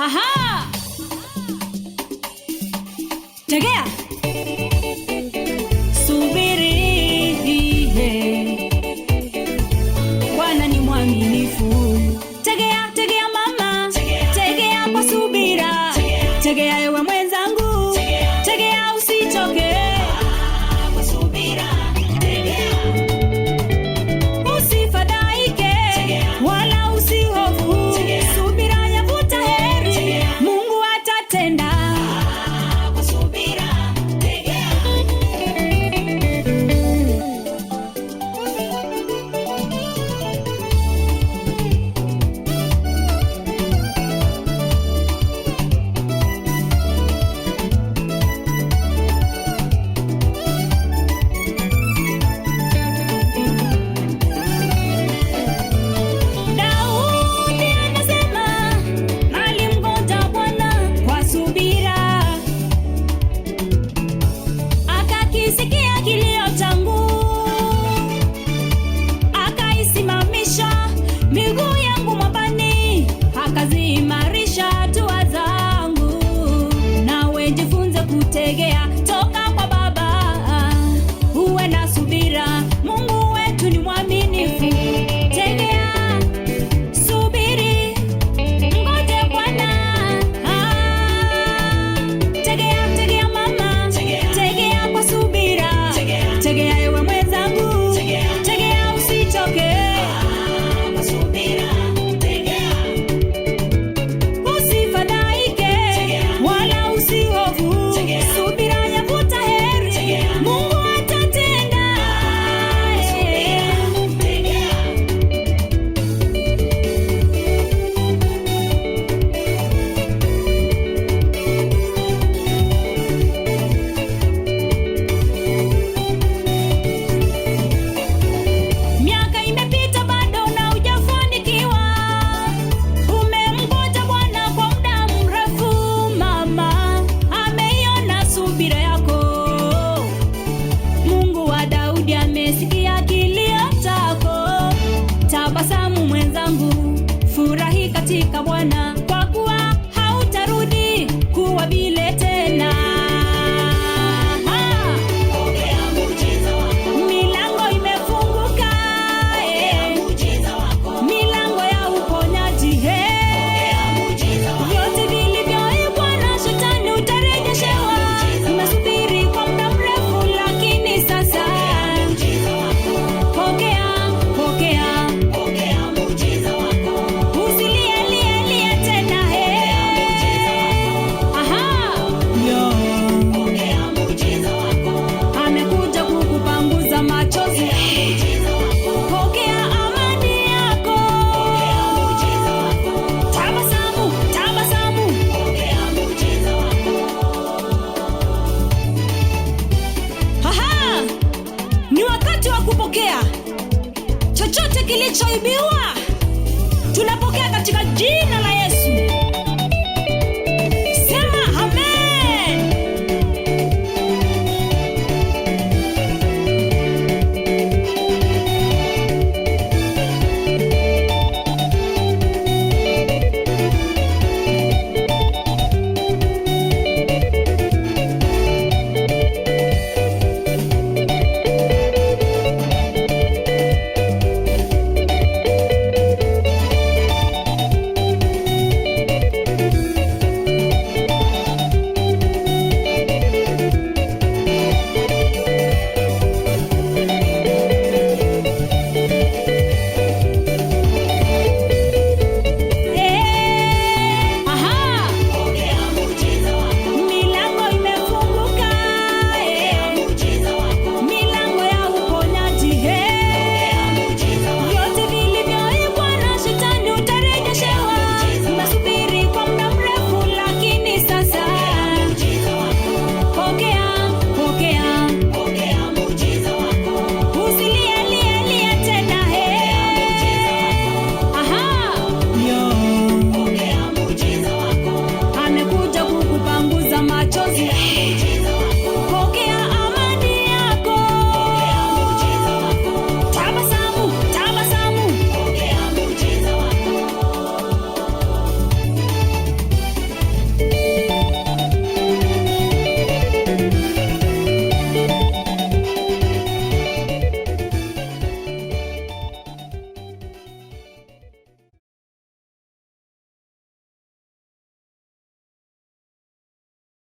Aha! Tegea. Subiri, Bwana ni mwaminifu. Tegea, tegea mama, tegea kwa subira, tegea ewe mwenzangu, tegea usichoke. Usifadhaike wala usihofu, subira yavuta heri, Mungu atatenda. Daudi anasema alimngoja Bwana kwa subira, akakisikia kilio changu, akaisimamisha miguu yangu mwambani, akaziimarisha hatua zangu. Nawe jifunze kutegea toka kwa Baba, uwe na subira, Mungu wetu ni mwaminifu. Tegea, subiri, ngoje Bwana. Ah, tegea, tegea mama, tegea kwa subira, tegea ewe mwenzangu, tegea usichoke. Usifadhaike wala usihofu, subira yavuta heri, Mungu atatenda. Miaka imepita bado na hujafanikiwa, umemngoja Bwana kwa muda mrefu. Mama ameiona subira yako, Mungu wa Daudi amesikia kilio chako. Tabasamu mwenzangu, furahi katika Bwana, kwa kuwa hautarudi kuwa vile tena. Ah! Milango imefunguka, eh. Milango ya uponyaji, eh. Vyote vilivyoibwa na shetani utarejeshewa. Umesubiri kwa muda mrefu, lakini sasa pokea, pokea, usilie, lie, lie tena, eh. Aha, yo. Amekuja kukupanguza machozi. Pokea amani yako. Tabasamu, tabasamu. Aha! Ni wakati wa kupokea chochote kilichoibiwa, tunapokea katika jina